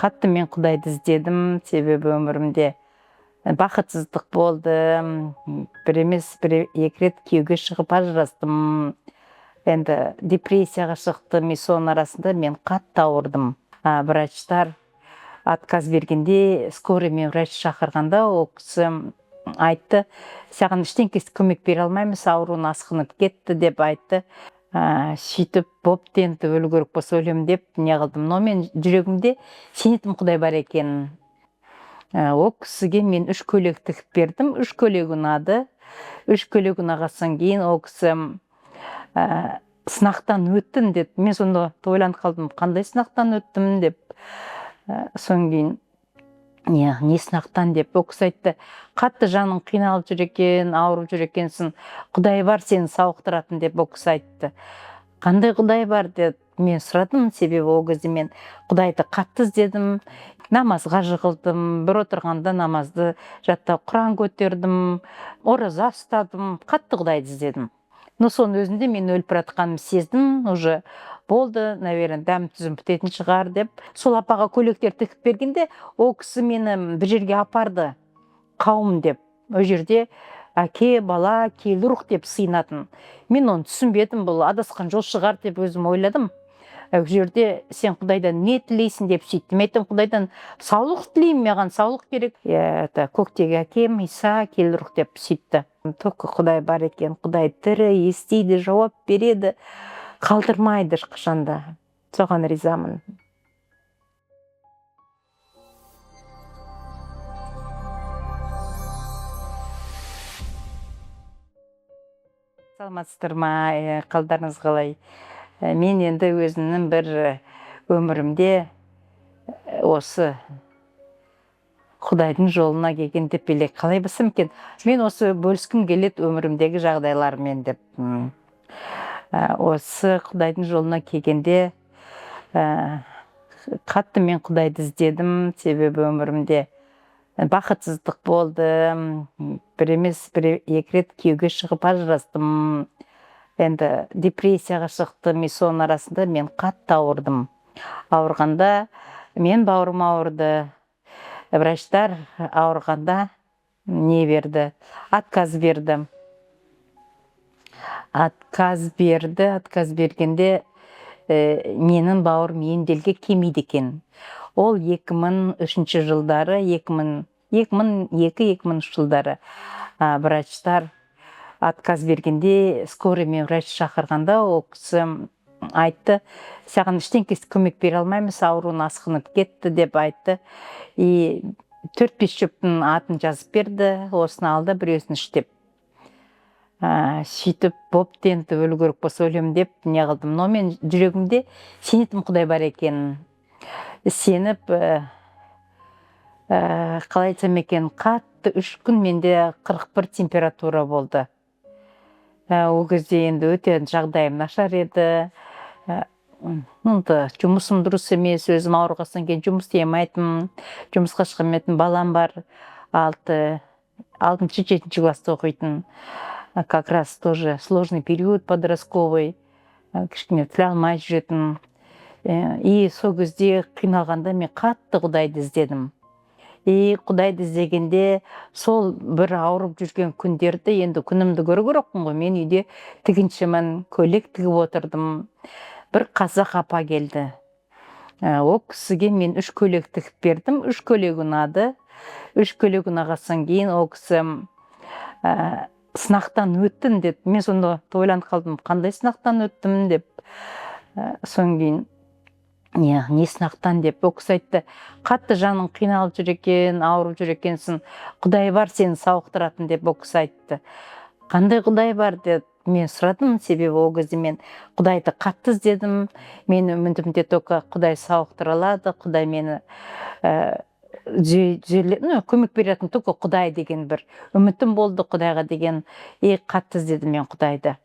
Қатты мен Құдайды іздедім, себебі өмірімде бақытсыздық болды. Бір емес, бір екі рет күйеуге шығып ажырастым. Енді депрессияға шықтым, и соның арасында мен қатты ауырдым. Врачтар отказ бергенде, скорый мен врач шақырғанда, ол кісі айтты: «Саған ештеңке көмек бере алмаймыз, ауруың асқынып кетті», – деп айтты. Сөйтіп, бопты, енді өлу керек болса, өлемін деп не қылдым. Но мен жүрегімде сенетінмін Құдай бар екенін. Ол кісіге мен үш көйлек тігіп бердім, үш көйлек ұнады. Үш көйлек ұнағаннан кейін ол кісі «Сынақтан өттің», – деді. Мен сонда ойланып қалдым, қандай сынақтан өттім деп. Содан кейін не сынақтан деп, ол кісі айтты: «Қатты жаның қиналып жүр екен, ауырып жүр екенсің, Құдай бар сені сауықтыратын», – деп ол кісі айтты. «Қандай Құдай бар?» – деп мен сұрадым, себебі ол кезде мен Құдайды қатты іздедім. Намазға жығылдым, бір отырғанда намазды жаттап, Құран көтердім, ораза ұстадым, қатты Құдайды іздедім. Но соның өзінде мен өліп бара жатқанымды сездім, уже болды, наверное, дәм тұзым бітетін шығар деп. Сол апаға көйлектер тігіп бергенде, ол кісі мені бір жерге апарды, қауым деп. Ол жерде Әке, Бала, Киелі Рух деп сыйынатын. Мен оны түсінбедім, бұл адасқан жол шығар деп өзім ойладым. Ол жерде «Сен Құдайдан не тілейсің?» деп сөйттім. Мен айттым: «Құдайдан саулық тілеймін, маған саулық керек». Это көктегі әкем, Иса, Киелі Рух деп сөйтті. Только Құдай бар екен, Құдай тірі, естиді, жауап береді, қалдырмайды ешқашан да, соған ризамын. Саламатсыздар ма, қалдарыңыз қалай? Мен енді өзімнің бір өмірімде осы Құдайдың жолына келген деп или қалай болсам екен, мен осы бөліскім келеді өмірімдегі жағдайлармен деп. Осы Құдайдың жолына келгенде, қатты мен Құдайды іздедім, себебі өмірімде бақытсыздық болды. Бір емес, бір екі рет күйеуге шығып ажырастым. Енді депрессияға шықтым, и соның арасында мен қатты ауырдым. Ауырғанда мен бауырым ауырды. Врачтар ауырғанда не берді, отказ берді. Отказ берді. Отказ бергенде, менің бауырым емделге келмейді екен. Ол 2003 жылдары, 2000, 2002-2003 жылдары. Врачтар отказ бергенде, скорый мен врач шақырғанда, ол кісі айтты: «Саған ештеңке көмек бере алмаймыз, ауруың асқынып кетті», – деп айтты. И төрт бес шөптің атын жазып берді: «Осыны ал да, біреусін іш», – деп. Сөйтіп, бопты, енді өлу керек болса, өлемін деп не қылдым. Но мен жүрегімде сенетінмін Құдай бар екенін. Сеніп, қалай айтсам екен, қатты 3 күн менде 41 температура болды. Ол кезде енді өте жағдайым нашар еді. Ну да, жұмысым дұрыс емес, өзім ауырғаннан кейін жұмыс істей алмайтынмын, жұмысқа шыға алмайтынмын. Балам бар, алтыншы, жетінші класста оқитын. Как раз тоже сложный период подростковый, кішкене тіл алмай жүретін. И сол кезде қиналғанда мен қатты Құдайды іздедім. И Құдайды іздегенде, сол бір ауырып жүрген күндерді, енді күнімді көру керекпін ғой, мен үйде тігіншімін, көйлек тігіп отырдым. Бір қазақ апа келді. Ол кісіге мен үш көйлек тігіп бердім, үш көйлек ұнады. Үш көйлек ұнағаннан кейін ол кісі «Сынақтан өттің», – деді. Мен сонда ойланып қалдым, қандай сынақтан өттім деп. Содан кейін не сынақтан деп, ол кісі айтты: «Қатты жаның қиналып жүр екен, ауырып жүр екенсің, Құдай бар сені сауықтыратын», – деп ол кісі айтты. «Қандай Құдай бар?» – деп мен сұрадым, себебі ол кезде мен Құдайды қатты іздедім. Мен үмітімде только Құдай сауықтыра алады, Құдай мені ну, көмек беретін только Құдай деген бір үмітім болды Құдайға деген. И қатты іздедім мен Құдайды.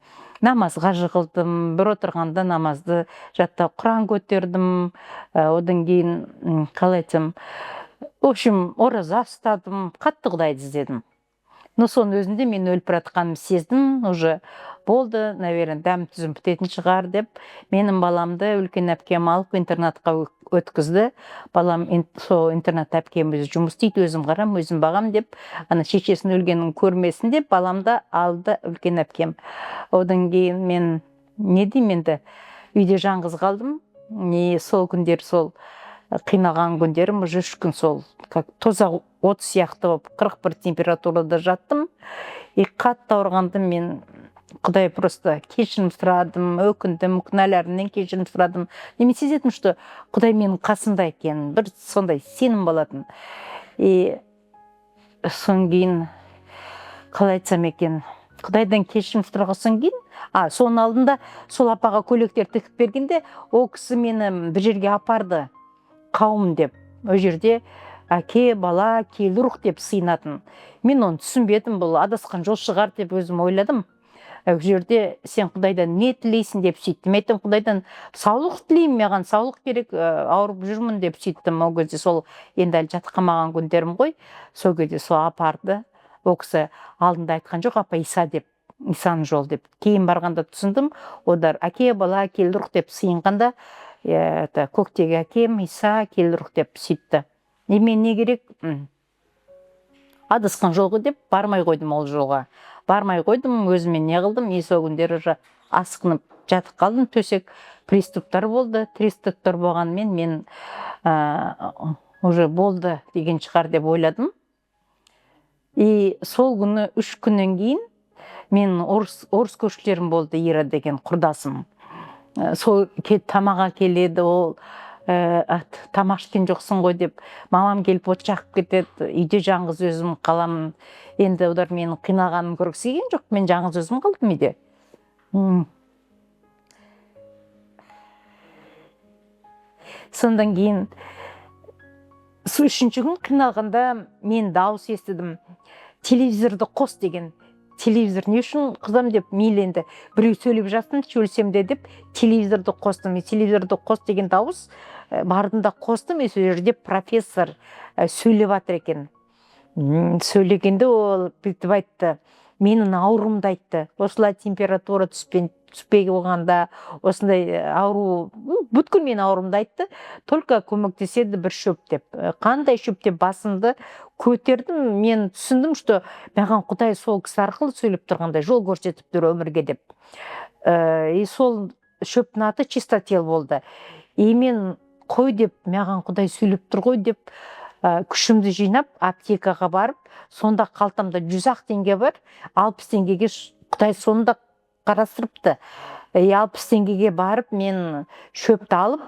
Намазға жығылдым, бір отырғанда намазды жаттап, Құран көтердім. Одан кейін, қалай айтсам, в общем, ораза ұстадым, қатты Құдайды іздедім. Но соның өзінде мен өліп бара жатқанымды сездім, уже болды, наверное, дәм тұзым бітетін шығар деп. Сол апаға көйлектер тігіп бергенде, ол кісі мені бір жерге апарды, Болды, наверное, дәм тұзым бітетін шығар деп, менің баламды үлкен әпкем алып, интернатқа өткізді. Балам сол интернатта, әпкем өзі жұмыс істейді, өзім қарам, өзім бағам деп, ана шешесінің өлгенін көрмесін деп, баламды алды үлкен әпкем. Одан кейін мен не деймін енді, үйде жалғыз қалдым. Не, сол күндер, сол қиналған күндерім, уже 3 күн сол как тозақ от сияқты болып, 41 температурада жаттым. И қатты ауырғанда мен Құдай, просто кешірім сұрадым, өкіндім, күнәларымнан кешірім сұрадым. И мен сезетінмін, что Құдай менің қасымда екенін, бір сондай сенім болатын. И содан кейін, қалай айтсам екен, Құдайдан кешірім сұрағаннан кейін, соның алдында сол апаға көйлектер тігіп бергенде, ол кісі мені бір жерге апарды, қауым деп. Ол жерде әке, бала, киелі рух деп сыйынатын. Мен оны түсінбедім, бұл адасқан жол шығар деп өзім ойладым. Ол жерде сен Құдайдан не тілейсің деп сөйттім. Мен айттым: «Құдайдан саулық тілеймін, маған саулық керек, ауырып жүрмін», — деп сөйттім. Ол кезде сол енді әлі жатқамаған күндерім ғой. Сол кезде сол апарды. Ол кісі алдында айтқан жоқ апа, Иса деп, Исаның жолы деп. Кейін барғанда түсіндім, олар әке, бала, киелі рух деп сыйынғанда, это көктегі әкем, Иса, киелі рух деп сөйтті. И мен не керек, адасқан жол ғой деп бармай қойдым, ол жолға бармай қойдым. Өзіме не қылдым. И сол күндері уже асқынып жатып қалдым, төсек, приступтар болды. Приступтар болғанымен, мен уже болды деген шығар деп ойладым. И сол күні, 3 күннен кейін, мен орыс көршілерім болды, Ира деген құрдасым. Сол тамаққа келеді ол, тамақ ішкен жоқсың ғой деп, мамам келіп от жағып кетеді. Үйде жалғыз өзім қаламын. Енді олар менің қиналғанымды көргісі келген жоқ. Мен жалғыз өзім қалдым үйде. Содан кейін сол үшінші күн қиналғанда мен дауыс естідім: «Телевизорды қос», — деген. Телевизор не үшін қызым деп, мейлі енді, біреу сөйлеп жатсын, өлсем де деп, телевизорды қостым. И «Телевизорды қос» деген дауыс, бардым да қостым. И сол жерде профессор сөйлеп жатыр екен. Сөйлегенде ол бүйтіп айтты, менің ауруымды айтты. Осылай температура түспей болғанда, осындай ауру, бүткіл менің ауруымды айтты. Только көмектеседі бір шөп деп. Қандай шөп деп басымды көтердім. Мен түсіндім, что маған Құдай сол кісі арқылы сөйлеп тұрғандай, жол көрсетіп тұр өмірге деп. И сол шөптің аты чистотел болды. И мен қой деп, маған Құдай сөйлеп тұр ғой деп, күшімді жинап, аптекаға барып, сонда қалтамда 100 ақ теңге бар, 60 теңгеге Құдай соны да қарастырыпты. И 60 теңгеге барып, мен шөпті алып,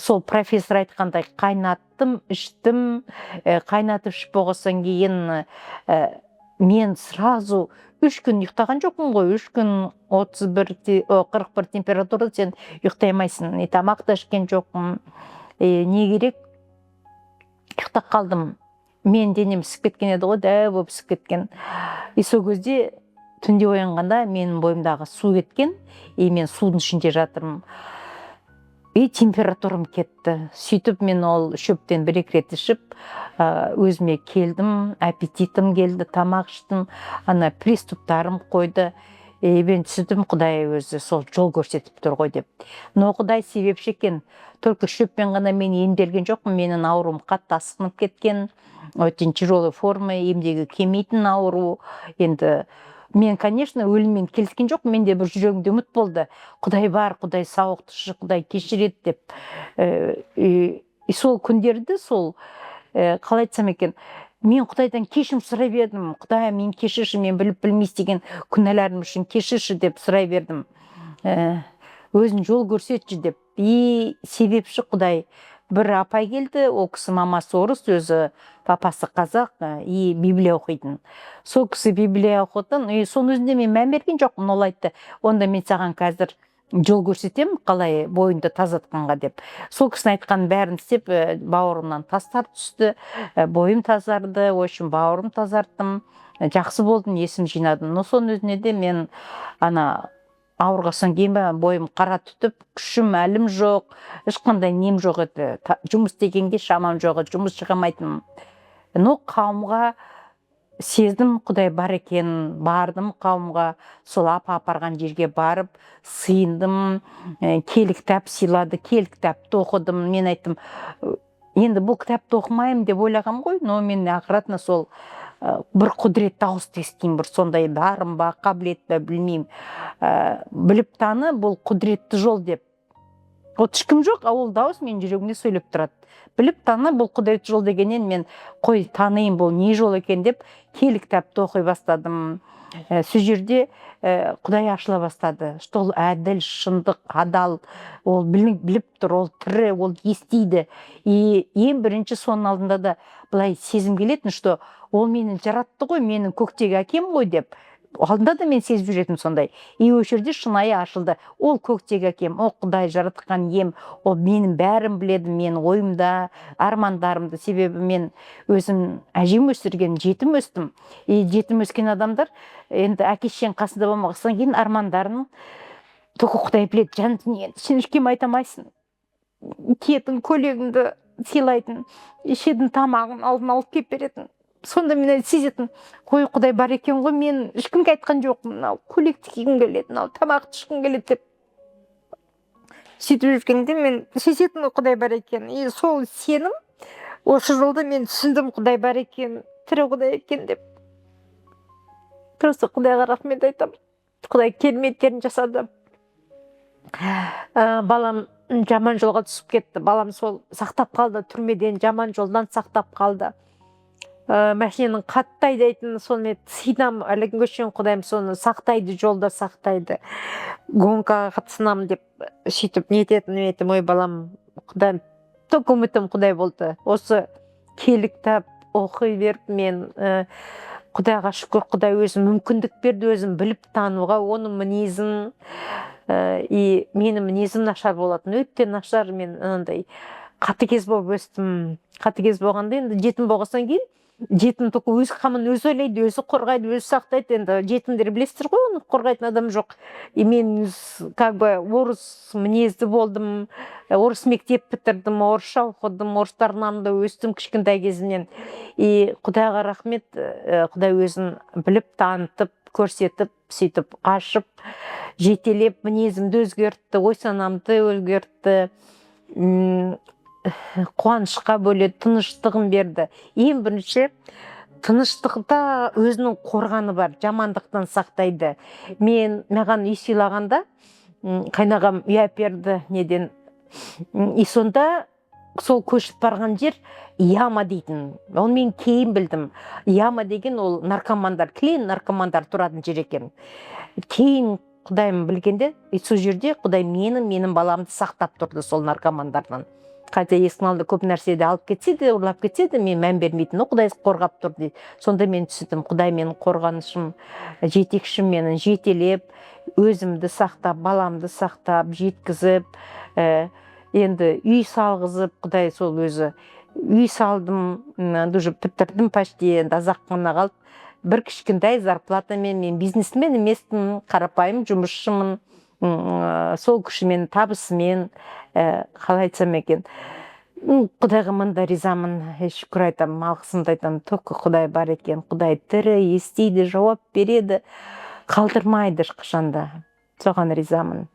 сол профессор айтқандай қайнаттым, іштім. Қайнатып ішіп болғаннан кейін, мен сразу 3 күн ұйықтаған жоқпын ғой. 3 күн 31, 41 температурада сен ұйықтай алмайсың. И тамақ та ішкен жоқпын. И не керек, ұйықтап қалдым. Мен денем ісіп кеткен еді ғой, дәу болып ісіп кеткен. И сол кезде түнде оянғанда, менің бойымдағы су кеткен, и мен судың ішінде жатырмын, и температурам кетті. Сөйтіп мен ол шөптен бір екі рет ішіп, өзіме келдім, аппетитім келді, тамақ іштім, ана приступтарым қойды. И мен түсіндім, Құдай өзі сол жол көрсетіп тұр ғой деп. Но Құдай себепші екен. Только шөппен ғана мен емделген жоқпын. Менің ауруым қатты асқынып кеткен, очень тяжелый форма, емдеуге келмейтін ауру. Енді мен, конечно, өліммен келіскен жоқпын. Менде бір жүрегімде үміт болды: Құдай бар, Құдай сауықтышы, Құдай кешіреді деп. И сол күндерді сол, қалай айтсам екен, мен Құдайдан кешірім сұрай бердім: «Құдай, мен кешірші, мен біліп білмей істеген күнәларым үшін кешірші», — деп сұрай бердім. Өзің жол көрсетші деп. И себепші Құдай, бір апай келді. Ол кісі мамасы орыс, өзі папасы қазақ, и Библия оқитын. Сол кісі Библия оқитын. И соның өзінде мен мән берген жоқпын. Ол айтты: «Онда мен саған қазір жол көрсетемін, қалай бойыңды тазартқанға», — деп. Сол кісінің айтқанын бәрін істеп, бауырымнан тастар түсті, бойым тазарды, в общем, бауырым тазарттым, жақсы болдым, есім жинадым. Но соның өзінде де мен ана ауырғаннан кейін ба, бойым қара түтіп, күшім әлім жоқ, ешқандай нем жоқ еді. Жұмыс істегенге шамам жоқ еді, жұмыс шыға алмайтынмын. Но қауымға Сездім Құдай бар екенін. Бардым қауымға, сол апа апарған жерге барып сыйындым. Киелі кітап сыйлады, киелі кітапты оқыдым. Мен айттым: «Енді бұл кітапты оқымаймын», — деп ойлағанмын ғой. Но мен аккуратно сол бір құдіретті дауысты естимін, бір сондай дарым ба, қабілет па, білмеймін. «Біліп таны, бұл құдіретті жол», — деп. Вот ешкім жоқ, а ол дауыс менің жүрегімде сөйлеп тұрады. «Біліп таны, бұл құдіретті жол» дегеннен мен: «Қой, таниын, бұл не жол екен?» — деп киелі кітапты оқи бастадым. Сол жерде Құдай ашыла бастады, что ол әділ, шындық, адал, ол біліп тұр, ол тірі, ол естиді. И ең бірінші соның алдында да былай сезім келетін, что ол мені жаратты ғой, менің көктегі әкем ғой деп. Алдында да мен сезіп жүретінмін сондай. И осы жерде шынайы ашылды: ол көктегі әкем, ол Құдай, жаратқан ием, ол менің бәрін біледі, менің ойымда, армандарымды. Себебі мен өзім әжем өсірген, жетім өстім. И жетім өскен адамдар енді әке шешең қасында болмағаннан кейін армандарын только Құдай біледі, жан дүниені сен ешкімге айта алмайсың. Киетін көйлегіңді сыйлайтын, ішетін тамағын алдын алып келіп беретін. Сонда мен сезетін: «Қой, Құдай бар екен ғой». Мен ешкімге айтқан жоқпын, мынау көйлекті кигім келеді, мынау тамақты ішкім келеді деп. Сөйтіп жүргенде мен сезетінмін Құдай бар екенін. И сол сенім, осы жолда мен түсіндім Құдай бар екен, тірі Құдай екен деп. Просто Құдайға рахмет айтамын, Құдай кереметтерін жасады. Балам жаман жолға түсіп кетті, балам сол сақтап қалды, түрмеден, жаман жолдан сақтап қалды. Машинаның қатты айдайтын, сонымен сыйынамын әлі күнге шейін, Құдайым соны сақтайды, жолда сақтайды. Гонкаға қатысынамын деп сөйтіп нететін едім. Ой, балам, Құдайым, только үмітім Құдай болды. Осы киелі кітап оқи беріп мен, Құдайға шүкір, Құдай өзі мүмкіндік берді өзім біліп тануға оның мінезін. И менің мінезім нашар болатын, өте нашар. Мен анандай қатыгез болып өстім. Қатыгез болғанда, енді жетім болғаннан кейін, жетім только өз қамын өзі ойлайды, өзі қорғайды, өзі сақтайды. Енді жетімдер, білесіздер ғой, оны қорғайтын адам жоқ. И мен как бы орыс мінезді болдым, орыс мектеп бітірдім, орысша оқыдым, орыстардың алдында өстім кішкентай кезімнен. И Құдайға рахмет, Құдай өзін біліп танытып, көрсетіп, сөйтіп ашып, жетелеп, мінезімді өзгертті, ой санамды өзгертті, қуанышқа бөледі, тыныштығын берді. Ең бірінші тыныштықта өзінің қорғаны бар, жамандықтан сақтайды. Мен, маған үй сыйлағанда, қайнағам үй әперді неден. И сонда сол көшіп барған жер яма дейтін, оны мен кейін білдім. Яма деген ол наркомандар, кілең наркомандар тұратын жер екен. Кейін Құдайым білгенде, и сол жерде Құдай мені, менің баламды сақтап тұрды сол наркомандардан. Хотя есіктің алдында көп нәрсені алып кетсе де, ұрлап кетсе де, мен мән бермейтінмін, но Құдай қорғап тұр дейді. Сонда мен түсіндім: Құдай менің қорғанышым, жетекшім, мені жетелеп, өзімді сақтап, баламды сақтап, жеткізіп, енді үй салғызып, Құдай сол өзі үй салдым. Енді уже бітірдім почти, енді аз ақ қана қалды. Бір кішкентай зарплатамен, мен бизнесмен емеспін, қарапайым жұмысшымын. Сол күшімен, табысымен, қалай айтсам екен, Құдайға мында ризамын, шүкір айтамын, алғысымды айтамын. Только Құдай бар екен, Құдай тірі, естиді, жауап береді, қалдырмайды ешқашан да. Соған ризамын.